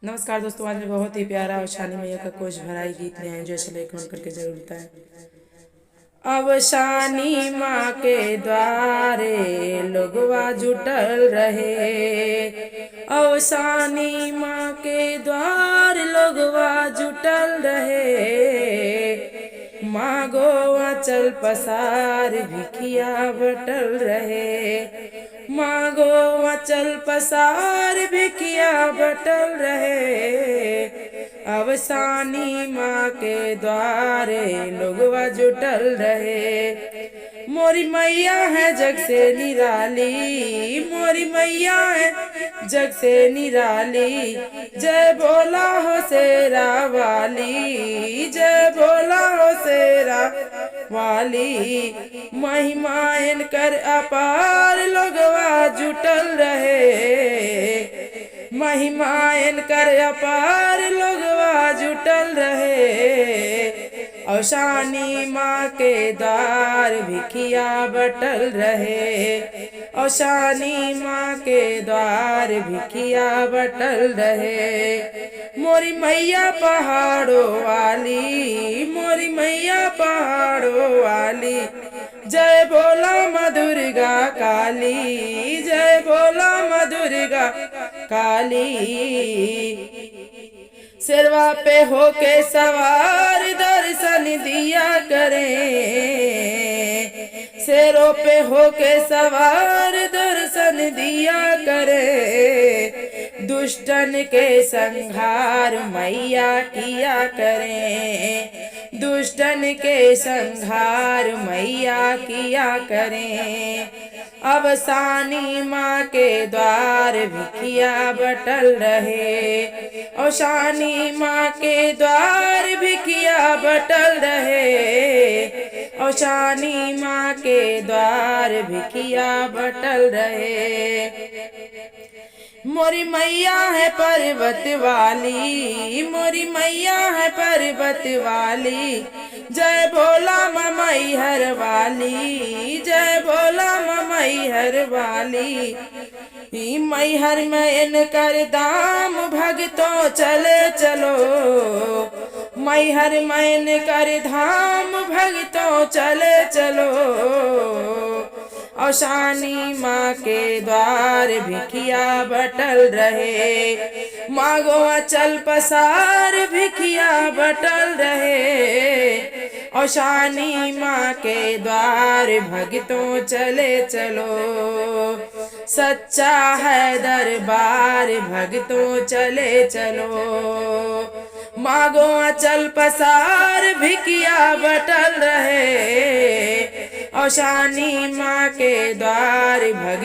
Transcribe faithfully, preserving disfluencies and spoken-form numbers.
नमस्कार दोस्तों, आज मैं बहुत ही प्यारा अवसानी मैया का कोश भराई गीत ले आए, जो ऐसे लाइक कमेंट करके जरूर बताएं। अवसानी माँ के द्वारे लोगवा जुटल रहे, अवसानी माँ के द्वार लोगवा जुटल रहे। मागो आँचल पसार भिखिया बटल रहे, मागो आँचल पसार भिखिया बटल रहे। अवसानी माँ के द्वारे लोगवा जुटल रहे। मोरी मैया है जग से निराली, मोरी मैया है जग से निराली। जय बोला हो शेरा वाली, जय बोला हो शेरा वाली। महिमा इनकर अपार लोगवा जुटल रहे, महिमा इनकर अपार लोगवा जुटल रहे। अवसानी माँ के द्वार भिखिया बटल रहे, अवसानी माँ के द्वार भिखिया बटल रहे। मोरी मैया पहाड़ों वाली, मोरी मैया पहाड़ों वाली। जय बोला माँ दुर्गा काली, जय बोला माँ दुर्गा काली। शेरवा पे होके सवार दर्शन दिया करें, शेरों पे होके सवार दर्शन दिया करें। दुष्टन के संहार मैया किया करें, दुष्टन के संहार मैया किया करें। अवसानी माँ के द्वार भिखिया बटल रहे, अवसानी माँ के द्वार भिखिया बटल रहे, अवसानी माँ के द्वार भिखिया बटल रहे। मोरी मैया है पर्वत वाली, मोरी मैया है पर्वत वाली। जय बोला माँ मैहर वाली, जय बोला माँ मैहर वाली। ई मैहर में इनकर धाम भगतों चले चलो, मैहर में इनकर धाम भगतों चले चलो। अवसानी माँ के द्वार भिखिया बटल रहे, मागो आँचल पसार भिखिया बटल रहे। अवसानी माँ के द्वार भगतों चले चलो, सच्चा है दरबार भगतों चले चलो। मागो आँचल पसार भिखिया बटल रहे, अवसानी माँ के द्वार भग